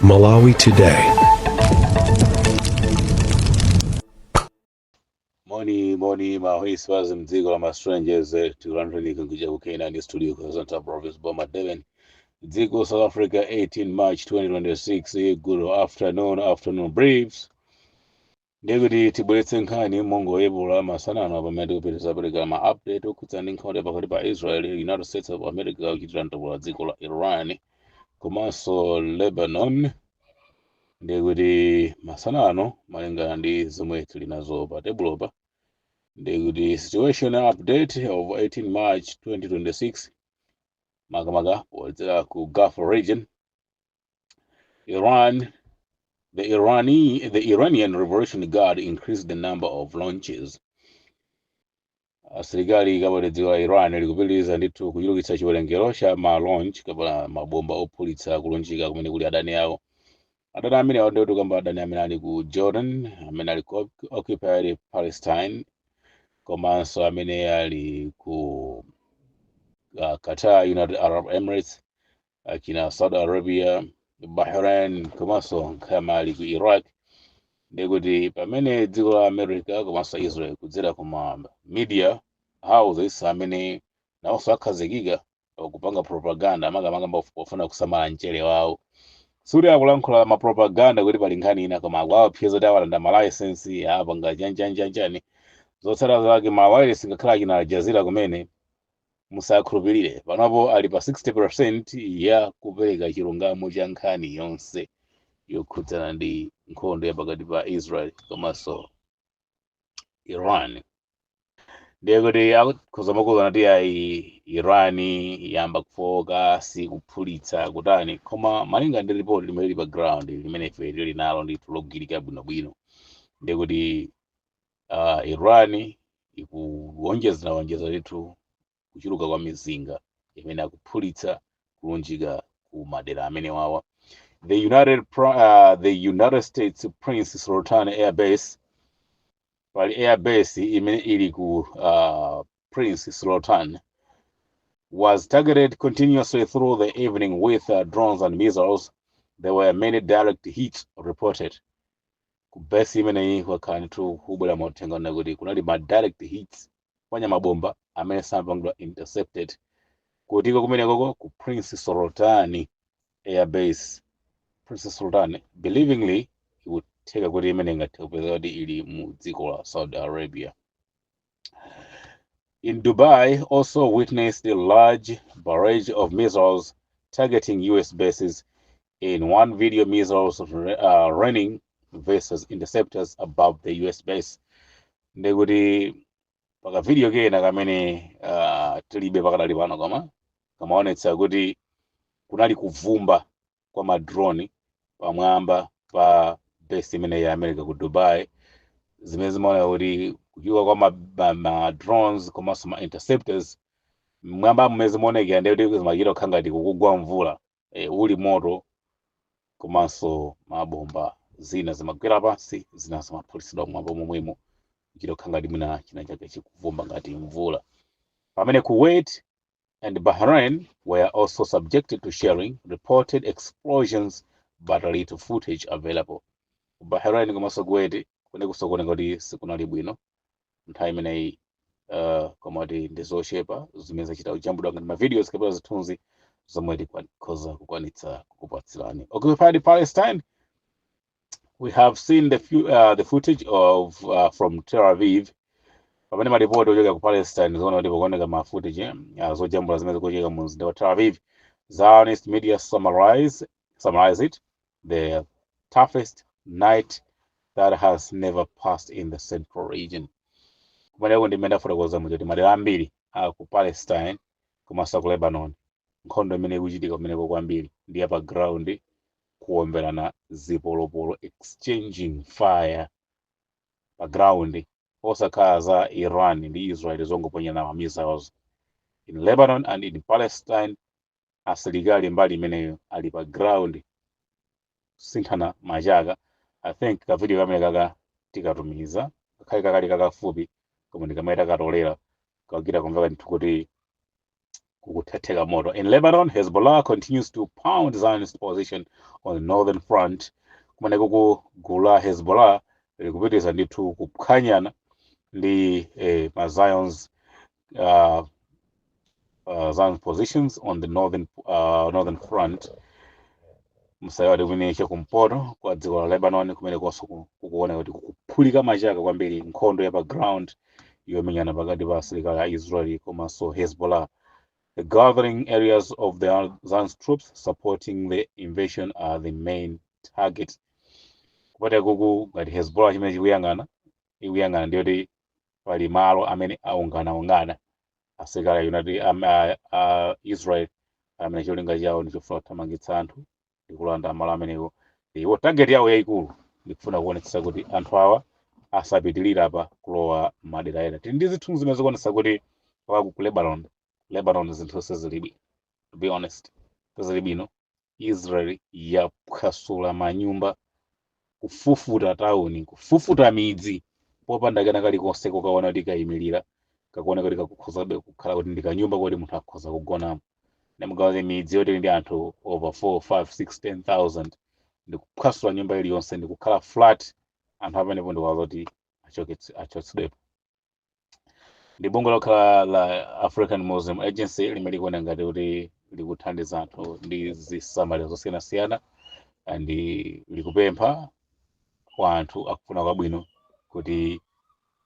Malawi Today. Moni moni mahoiswazi mdziko la ma strangers, tikulandireni kuja ku K9 studio ku Central Province, Boma Devon, dziko South Africa, 18 March 2026. Good afternoon, afternoon briefs. Ndikuti tibweretse nkhani mongoyepula masanano pamene tikupitiriza pereka ma update okhudzana ndi nkhondo pakati pa Israel, United States of America kuchitira mtopola dziko la Iran komanso Lebanon. Ndikuti masanano, malingana ndi zomwe tili nazo pa tebulopa, ndikuti situation update of 18 March 2026, makamaka podzera ku Gulf region. Iran, the Iranian Revolutionary Guard increased the number of launches. Asilikali kapena dziko la Iran likupitiriza ndithu kuchulukitsa chiwerengero cha ma launch kapena mabomba ophulitsa kulunjika kumene kuli adani awo. Adani amene awo ndikuti kamba adani amene ali ku Jordan, amene ali ku occupied Palestine, komanso amene ali ku Qatar, United Arab Emirates, akina Saudi Arabia, Bahrain, komanso nkhama ali ku Iraq. Ndikuti pamene dziko la America komanso Israel kudzera kuma media houses amene nawonso akhazikika kupanga propaganda, makamaka pofuna kusamala mchere wawo, sikuti akulankhula ma propaganda kuti pali nkhani ina, koma akuwapseza kuti awalanda ma license, apanga chanchanchanchanchani. Zotsatira zake, ma wireless ngakhala akina Al Jazeera kumene musakhulupirire, panopo ali pa 60% ya kupereka chilungamo cha nkhani yonse yokhudzana ndi nkhondo ya pakati pa Israel komanso Iran. Ndiye kuti akhoza makuza nati ayi, Iran yamba kufoka, sikuphulitsa kutani, koma malinga ndi ripoti limene lili pa ground limene ife tili nalo ndithu logwirika bwinobwino, ndiye kuti Iran ikuwonjezera wonjeza ndithu kuchuluka kwa mizinga imene akuphulitsa kulunjika ku madera amene wawa. The United States Prince Sultan Air Base, pali air base imene ili ku Prince Sultan, was targeted continuously through the evening with drones and missiles. There were many direct hits reported. Ku base imeneyi kwakhala ndithu kubwera mauthenga kuti kunali ma direct hits, kwanya mabomba amene samapangidwa intercepted kutiko kumenekoko ku Prince Sultan Air Base. Prince Sultan, believingly, ikutheka kuti imene ingathe kupeza kuti ili mu dziko la Saudi Arabia. In Dubai also witnessed a large barrage of missiles targeting US bases. In one video, missiles raining versus interceptors above the US base. Ndekuti paka video kena kamene tilibe pakadali pano, koma kamaonetsa kuti kunali kuvumba kwa ma drone pamwamba pa base imene ya America ku Dubai, zimene zimaoneka kuti kuchuluka kwa ma drones komanso ma interceptors mmwamba mmene zimaonekera, ndiye kuti zimachita kukhala ngati kukugwa mvula, uli moto komanso mabomba. Zina zimagwera pansi, zina zimaphulitsidwa mmwamba momwemo, kuchita kukhala ngati mwina china chake chikuvumba ngati mvula. Pamene Kuwait and Bahrain were also subjected to shelling, reported explosions but little footage available. Ku Bahrain komanso Kuwait kune kusokoneka kuti sikunali bwino nthawi imeneyi, koma kuti ndi zochepa zimene zachita kujambulidwa ngati ma videos kapena zithunzi zomwe tikhoza kukwanitsa kukupatsirani. Occupied Palestine, we have seen the footage of from Tel Aviv. Pamene malipoti ochokera ku Palestine zoona kuti pakuoneka ma footage zojambula zimene zikuchitika mu mzinda wa Tel Aviv. Zionist media summarize it: the toughest night that has never passed in the central region. Kumeneko ndi mmene ndafotokoza muja kuti madera ambiri a ku Palestine komanso ku Lebanon, nkhondo imene ikuchitika kumeneko kwambiri ndi ya pa ground, kuwomberana zipolopolo, exchanging fire pa ground, osakhala za Iran ndi Israel zongoponyana ma missiles. In Lebanon and in Palestine, asilikali mbali imeneyo ali pa ground kusinthana machaka. I think ka video kamene kaka tikatumiza, kakhale kakali kakafupi, koma ndikamaita katolera kakira kumveka ndithu kuti Kukuthetheka moto. In Lebanon, Hezbollah continues to pound Zionist position on the northern front. Kumeneko ku gulu la Hezbollah likupitiriza ndithu kuphwanyana ndi ma Zions Zionist positions on the northern front. Musaiwale kumene chakumpoto kwa dziko la Lebanon, kumene konso kukuoneka kuti kukuphulika machaka kwambiri, nkhondo ya pa ground yomenyana pakati pa asilikali a Israeli komanso Hezbollah. The gathering areas of the Zionist troops supporting the invasion are the main target. Kupata kuku ngati Hezbollah chimene chikuyang'ana, ikuyang'ana ndiyoti pali malo amene aunganaungana asilikali a United Israel amene cholinga chawo ndichofuna kuthamangitsa anthu ndi kulanda malo amenewo. Iwo target yawo yayikulu ndikufuna kuonetsetsa kuti anthu awa asapitirire apa kulowa madera ena. Tili ndi zithunzi zimene zikuonetsa kuti paka ku Lebanon zinthu sizili bwino. To be honest, sizili bwino. Israel yaphwasula manyumba, kufufuta tawuni, kufufuta midzi popanda kena kalikonse kokaona kuti kayimirira, kakuona kuti kakukhozabe kukhala kuti ndi kanyumba koti munthu akhoza kugonamo. Namugawaze midzi yoti ndi anthu over 4, 5, 6, 10,000, ndikuphwasula nyumba iliyonse ndikukhala flat. Anthu amenepo ndikuwaza kuti achotsedwepo. Ndi bungwe lokhala la African Muslim Agency limene likuona ngati kuti likuthandiza anthu ndi zisamaliro zosiyanasiyana, ndi likupempha kwa anthu akufuna kwabwino kuti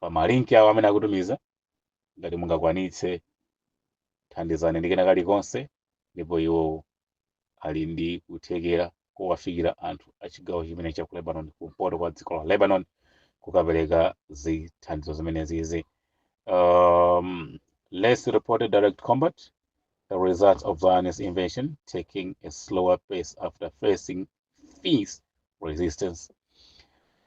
pa ma link awo amene akutumiza, ngati mungakwanitse, thandizani ndi kena kalikonse, ndipo iwo ali ndi kuthekera kowafikira anthu a chigawo chimene cha ku Lebanon, kumpoto kwa dziko la Lebanon, kukapereka zithandizo zimene zizi. Less reported direct combat, the result of Zionist invasion taking a slower pace after facing fierce resistance.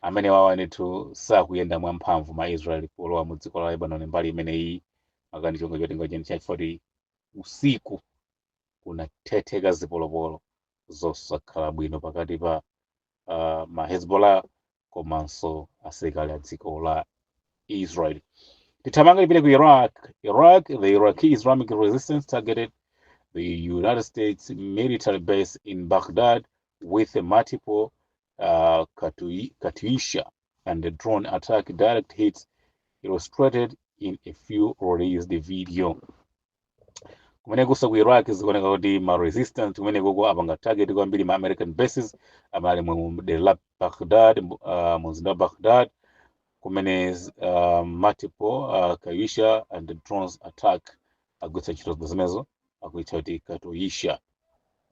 Amene wawa ndithu sakuyenda mwamphamvu ma Israel polowa mu dziko la Lebanon mbali imeneyi, makani chonga chotenga cheni chachifoti usiku kunathetheka zipolopolo zosakhala bwino pakati pa ma Hezbollah komanso asilikali a dziko la Israel. Tithamanga ipite ku Iraq. Iraq, the Iraqi Islamic Resistance targeted the United States military base in Baghdad with a multiple Katyusha and the drone attack direct hits illustrated in a few released video. Kumeneko ku Iraq zikuoneka kuti ma resistance kumeneko apanga target kwambiri ma American bases amene ali mu dera la Baghdad, mu mzinda wa Baghdad, kumene multiple Katyusha and the drones attack, agwiritsa ntchito zimenezo akuitcha kuti Katyusha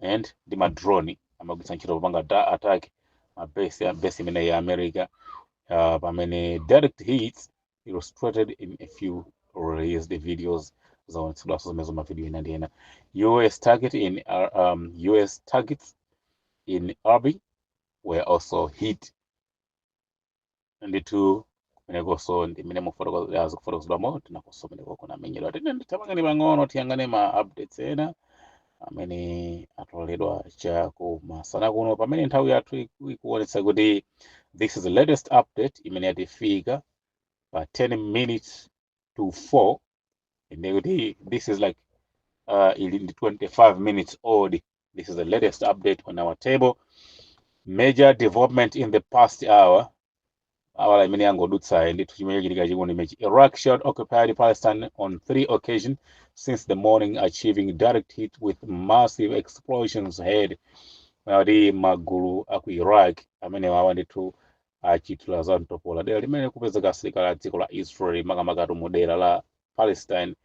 and ndi ma drone amagwiritsa ntchito kupanga attack ma base ya base imene ya America, pamene direct hits illustrated in a few released videos, zaonetsedwanso zimenezo ma video ena ndi ena. US targets in Erbil were also hit. Ndithu kumenekonso ndi mmene zikufotokozedwamo, tinakonso kumeneko kunamenyedwa. Tine ndithamangani pang'ono tiyang'ane ma updates ena amene atoledwa cha kumasana kuno, pamene nthawi yathu ikuonetsa kuti this is the latest update imene yatifika pa 10 minutes to 4, ende kuti this is like ili ndi 25 minutes old. This is the latest update on our table. Major development in the past hour, hour imene yangodutsayi ndithu, chimene chitika chikundi imechi: Iraq shelled occupied Palestine on three occasions since the morning, achieving direct hit with massive explosions heard. Kuti magulu aku Iraq amene wawa ndithu achitula za mtopola dera limene kupezeka asilikali a dziko la Israel, makamaka mu dera la Palestine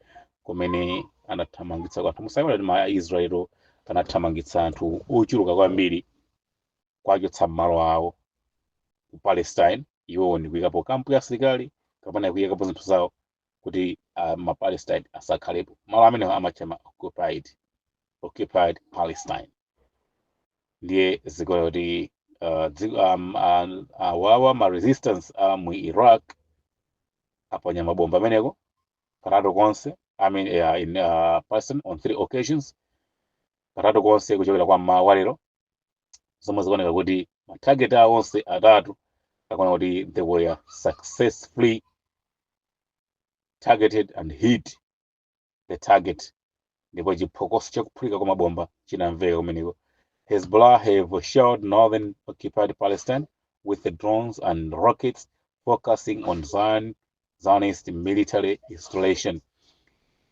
kumene anathamangitsa anthu. Musaiwale kuti ma Israel anathamangitsa anthu ochuluka kwambiri kwachotsa m'malo awo ku Palestine, iwowo ndi kuyikapo kampu ya asilikali kapena kuyikapo zinthu zawo kuti ma Palestine asakhalepo. Malo amenewo amatcha occupied Palestine. Ndiye zikuona kuti awawa ma resistance a mu Iraq aponya mabomba ameneko katatu konse, I mean, in Palestine on three occasions, katatu konse kuchokera kwa mmawa lero, zomwe zikuoneka kuti ma target awo onse atatu akuona kuti they were successfully targeted and hit the target. Ndipo chiphokoso chakuphulika kwa mabomba chinamveka kumeneko. Hezbollah have shelled northern occupied Palestine with the drones and rockets, focusing on Zionist military installation.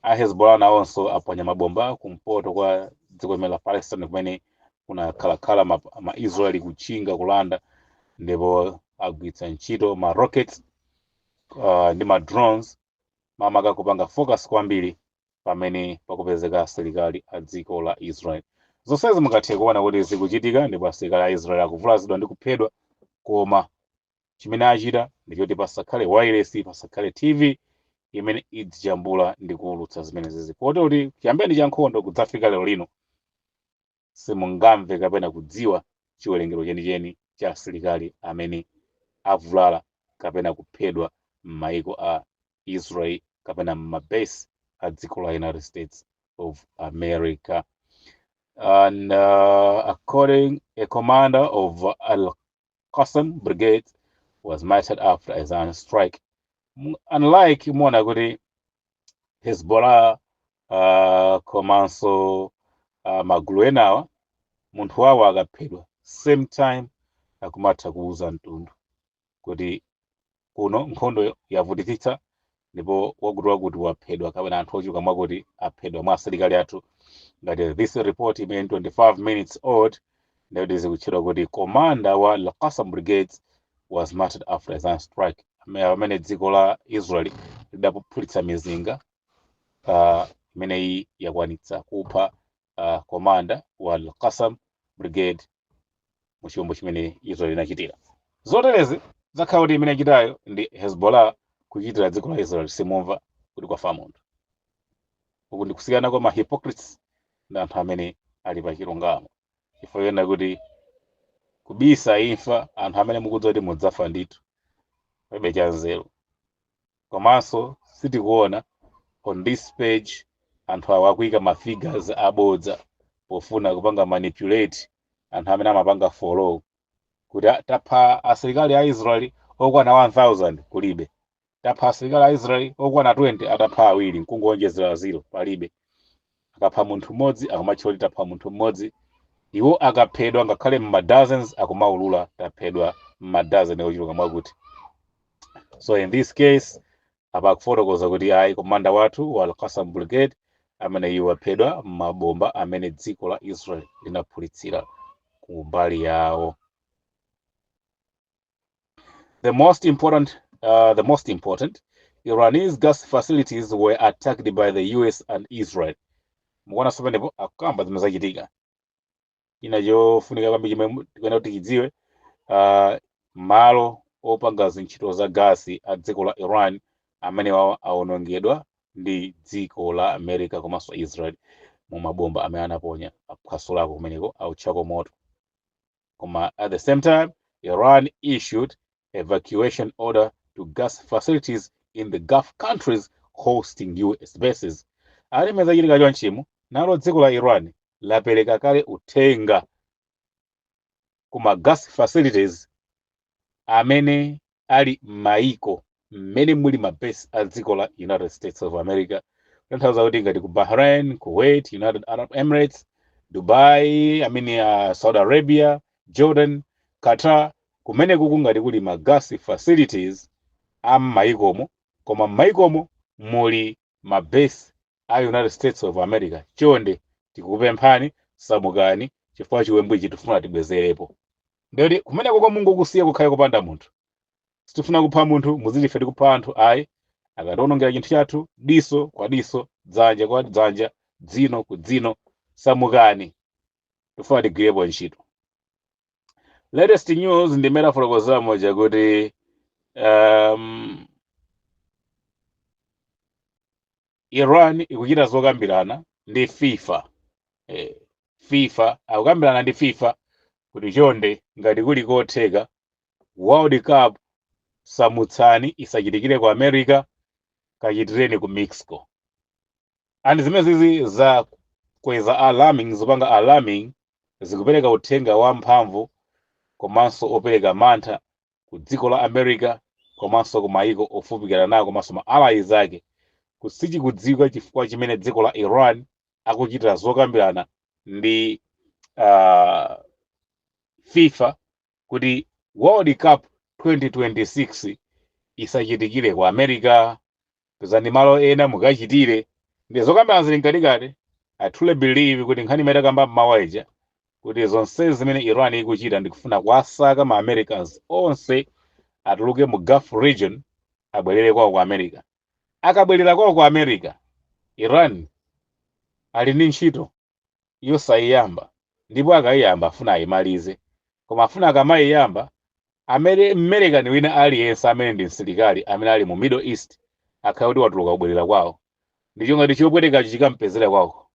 A Hezbollah nawonso aponya mabomba kumpoto kwa dziko limene la Palestine, kumene kunakhalakhala ma Israeli kutchinga kulanda, ndipo agwiritsa ntchito ma rockets ndi ma drones, makamaka kupanga focus kwambiri pamene pakupezeka asilikali a dziko la Israel. Zonsezi mungathe kuona kuti zikuchitika, ndipo asilikali a Israel akuvulazidwa ndi kuphedwa, koma chimene achita ndichoti pasakhale wireless, pasakhale TV imene idzijambula ndi kuwulutsa zimenezi, kotero kuti chiyambeni cha nkhondo kudzafika lero lino simungamve kapena kudziwa chiwerengero chenicheni cha asilikali amene avulala kapena kuphedwa m'mayiko a Israel kapena m'mabase a dziko la United States of America. And according a commander of Al Qassam Brigade was martyred after a Zionist strike. Unlike muona kuti Hezbollah komanso magulu enawa, munthu wawo akaphedwa, same time akumatha kuuza mtundu kuti kuno nkhondo yavutitsitsa, ndipo wakuti wakuti waphedwa kapena anthu ochuluka mwakuti aphedwa mwa asilikali athu. Ngati this report imene 25 minutes old, ndikuti zikutchedwa kuti commander wa Al-Qassam Brigades was martyred after a Zionist strike, amene dziko la Israel lidaphulitsa mizinga imeneyi yakwanitsa kupha commander wa Al-Qassam Brigade mu chiwembu chimene Israel inachitira. Zoterezi zakhala kuti imene achitayo ndi Hezbollah kuchitira dziko la Israel, simumva kuti kwafa munthu. Uku ndi kusiyana kwa ma hypocrites ndi anthu amene ali pa chilungamo, chifukwa chonena kuti kubisa imfa anthu amene mukudziwa kuti mudzafa ndithu palibe cha nzeru. Komanso sitikuona on this page anthu awa akuyika ma figures abodza pofuna kupanga manipulate anthu amene amapanga follow kuti, "Ah, tapha asilikali a Israeli okwana 1000," kulibe. "Tapha asilikali a Israeli okwana 20," atapha awiri nkungonjezera zero, palibe. Akapha munthu mmodzi akumatchula kuti tapha munthu mmodzi. Iwo akaphedwa ngakhale mma dozens akumaulula taphedwa mma dozen ochuluka mwakuti. So in this case apa akufotokoza kuti ayi, commander wathu wa Al-Qassam Brigade amene iwo aphedwa mabomba amene dziko la Israel linaphulitsira ku mbali yawo. The most important Iranese gas facilities were attacked by the US and Israel. Mukuona pamenepo akukamba zimene zachitika. China chofunika kwambiri chimene tikuyenera kuti tichidziwe, malo opanga zintchito za gasi a dziko la Iran amene wawo awonongedwa ndi dziko la America komanso Israel mu mabomba amene anaponya, aphwasulako kumeneko, autchako moto. Koma at the same time Iran issued evacuation order to gas facilities in the Gulf countries hosting US bases. Ali zachitika chonchimo, nalo dziko la Iran lapereka kale uthenga kuma gas facilities amene ali m'mayiko mmene muli mabase a dziko la United States of America, kutanthauza kuti ngati ku Bahrain, Kuwait, United Arab Emirates, Dubai, I mean, Saudi Arabia, Jordan, Qatar, kumeneku kungati kuli ma gas facilities a m'mayikomo, koma m'mayikomo muli mabase a United States of America, chonde tikukupemphani, samukani, chifukwa chiwembu ichi tifuna tibwezerepo. Ndiyoti kumeneko kwa Mungu kusiya kukhale kopanda munthu. Sitifuna kupha munthu, muziti ife tikupha anthu, ayi. Akatiwonongera chinthu chathu, diso kwa diso, dzanja kwa dzanja, dzino ku dzino. Samukani, tifuna tigwirepo ntchito. Latest news ndimene afotokozera moja kuti Iran ikuchita zokambirana ndi FIFA. FIFA akukambirana ndi FIFA kuti chonde, ngati kuli kotheka, World Cup samutsani, isachitikire ku America, kachitireni ku Mexico. And zimene zizi za kweza alarming, zopanga alarming, zikupereka uthenga wamphamvu komanso opereka mantha ku dziko la America komanso ku mayiko ofupikira nawo komanso ma allies ake. Kusichikudziwika chifukwa chimene dziko la Iran Akuchita zokambirana ndi FIFA kuti World Cup 2026 isachitikire ku America, pezani malo ena mukachitire. Ndi zokambirana zili mkatikati. I truly believe kuti nkhani imene takamba mmawa ija, kuti zonse zimene Iran ikuchita ndikufuna kuwasaka ma Americans onse atuluke mu Gulf region, abwerere kwawo ku America. Akabwerera kwawo ku America, Iran ali ndi ntchito yosayiyamba, ndipo akayiyamba afuna ayimalize. Koma afuna akamayiyamba, amene Mmerikani wina aliyense amene ndi msilikali amene ali mu Middle East akhale kuti watuluka kubwerera kwawo, ndicho ngati chopwetekacho chikampezera kwawo.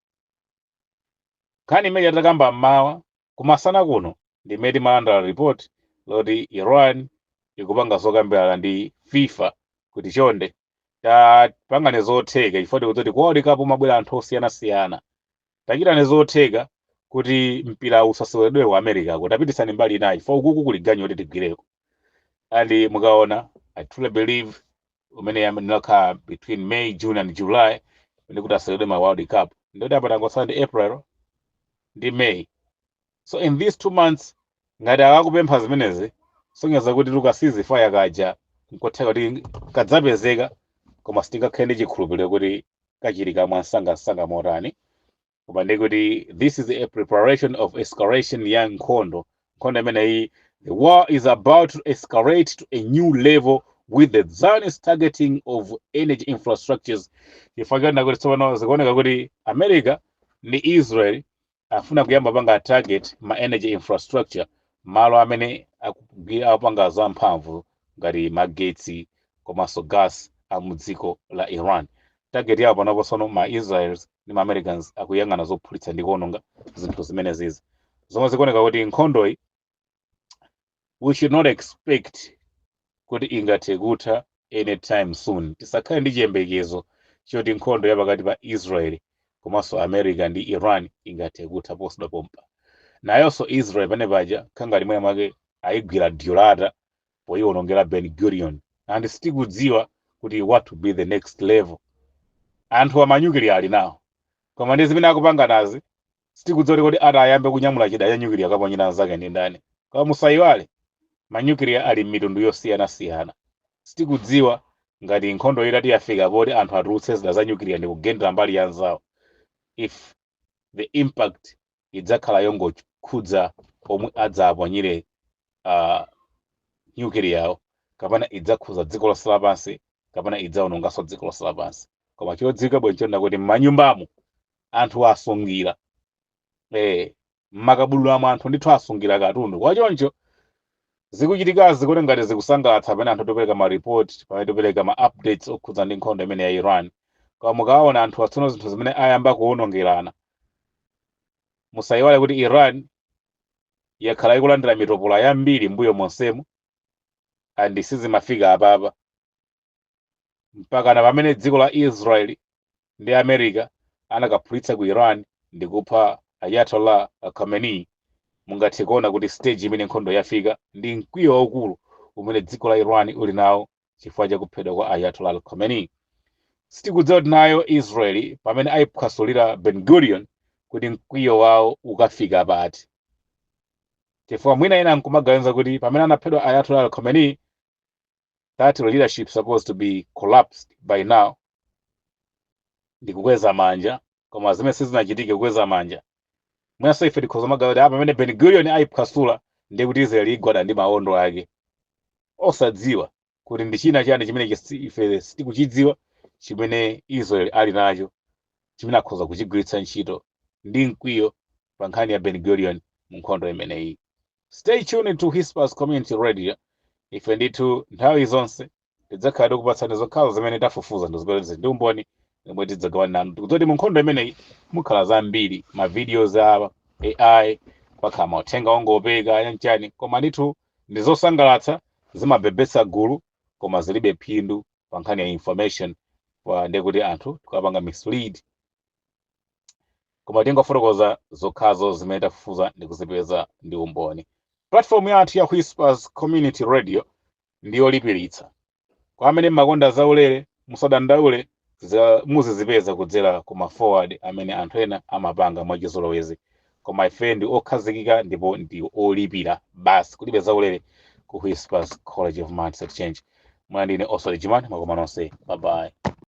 Nkhani imene yatakamba mmawa, kumasana kuno ndimene timalandira report loti Iran ikupanga zokambirana ndi FIFA kuti chonde tapangani zotheka, chifukwa tikuti ku World Cup mabwera anthu osiyanasiyana, tachitani zotheka kuti mpira usaseweredwe ku America ko, tapititsani mbali inayi, chifukwa ukuku kuli ganyu kuti tigwireko. And mukaona, I truly believe umene ndinakhala between May, June and July ndi kuti aseweredwe ma World Cup, ndoti apa tangosala ndi April ndi May. So in these 2 months, ngati akakupempha zimenezi, sonyeza kuti luka ceasefire kaja nkotheka kuti kadzapezeka, koma sitingakhale ndi chikhulupiriro kuti kachitika mwansangasanga motani. Koma ndi kuti this is a preparation of escalation ya nkhondo. Nkhondo imeneyi, the war is about to escalate to a new level with the Zionist targeting of energy infrastructures, chifukwa chonena kuti tsopano zikuoneka kuti America ndi Israel afuna kuyamba panga target ma energy infrastructure, malo amene akupanga zamphamvu ngati magetsi komanso gas a mu dziko la Iran. Target yawo panopo tsono, ma Israels ndi ma Americans akuyang'ana zophulitsa ndi kuononga zinthu zimene zizi, zomwe zikuoneka kuti nkhondoyi we should not expect kuti ingathe kutha anytime soon. Tisakhale ndi chiyembekezo choti nkhondo ya pakati pa Israel komanso America ndi Iran ingathe kutha posachedwa pompa. Nayonso Israel pane paja khangati mwina mwake ayigwira dyolata poyiwonongera Ben Gurion, and sitikudziwa kuti what will be the next level. Anthu amanyukiliya ali nawo, koma ndi zimene akupanga nazi, sitikudziwa kuti ati ayambe kunyamula chida cha nyukiliya kaponyera anzake ndi ndani. Koma musayiwale, manyukiliya ali m'mitundu yosiyanasiyana. Sitikudziwa ngati nkhondo itati yafika poti anthu atulutse zida za nyukiliya ndi kugendera mbali ya anzawo, if the impact idzakhala yongokhudza omwe adzaponyere nyukiliyawo, kapena idzakhudza dziko lonse lapansi, kapena idzawononganso dziko lonse lapansi. Koma chodziwika bwino chonena kuti m'manyumbamo anthu asungira, m'makabudulamo anthu ndithu asungira katundu. Kwachoncho zikuchitikazi kuti ngati zikusangalatsa pamene anthu tipereka ma report, pamene tipereka ma updates okhudza ndi nkhondo imene ya Iran, koma mukaona anthu atsono zinthu zimene ayamba kuwonongerana, musayiwale kuti Iran yakhala ikulandira mitopola yambiri mbuyo monsemu and sizimafika apapa, mpakana pamene dziko la Israel ndi America anakaphulitsa ku Iran ndi kupha Ayatollah Khamenei. Mungathe kuona kuti stage imene nkhondo yafika ndi mkwiyo waukulu umene dziko la Iran uli nawo chifukwa cha kuphedwa kwa Ayatollah Khamenei. Sitikudziwa kuti nayo Israeli pamene ayiphwasulira Ben Gurion kuti mkwiyo wawo ukafika pati, chifukwa mwina ena nkumaganiza kuti pamene anaphedwa Ayatollah Khamenei, that leadership supposed to be collapsed by now ndi kukweza manja, koma zimene sizinachitike kukweza manja. Mwinanso ife tikhoza magawo kuti pamene Ben Gurion ayiphwasula ndiye kuti Israeli igwada ndi mawondo ake, osadziwa kuti ndi china chani chimene ife sitikuchidziwa chimene Israel ali nacho chimene akhoza kuchigwiritsa ntchito ndi mkwiyo pa nkhani ya Ben Gurion mu nkhondo imeneyi. Stay tuned to Whispers Community Radio. Ife ndithu nthawi zonse tidzakhala tikupatsani zokhazo zimene tafufuza ndi zimene zili ndi umboni zomwe tidzagawana nanu. Tikudziwa kuti mu nkhondo imeneyi mukhala zambiri, ma videos a AI, pakhala mauthenga ongopeka yanchani, koma ndithu ndi zosangalatsa, zimabebetsa gulu, koma zilibe phindu pa nkhani ya information, pa ndiye kuti anthu tikapanga mislead. Koma tingofotokoza zokhazo zimene tafufuza ndi kuzipeza ndi umboni. Platform yathu ya Whispers Community Radio ndiyolipiritsa. Kwa amene mmakonda zaulere, musadandaule. Muzizipeza kudzera kuma forward amene anthu ena amapanga mwachizolowezi, koma ife ndi okhazikika ndipo ndi olipira basi, kulibe zaulere ku Whispers College of Mindset Change. Mwana ndine Oswald Jimani, mwakoma nonse, bye bye.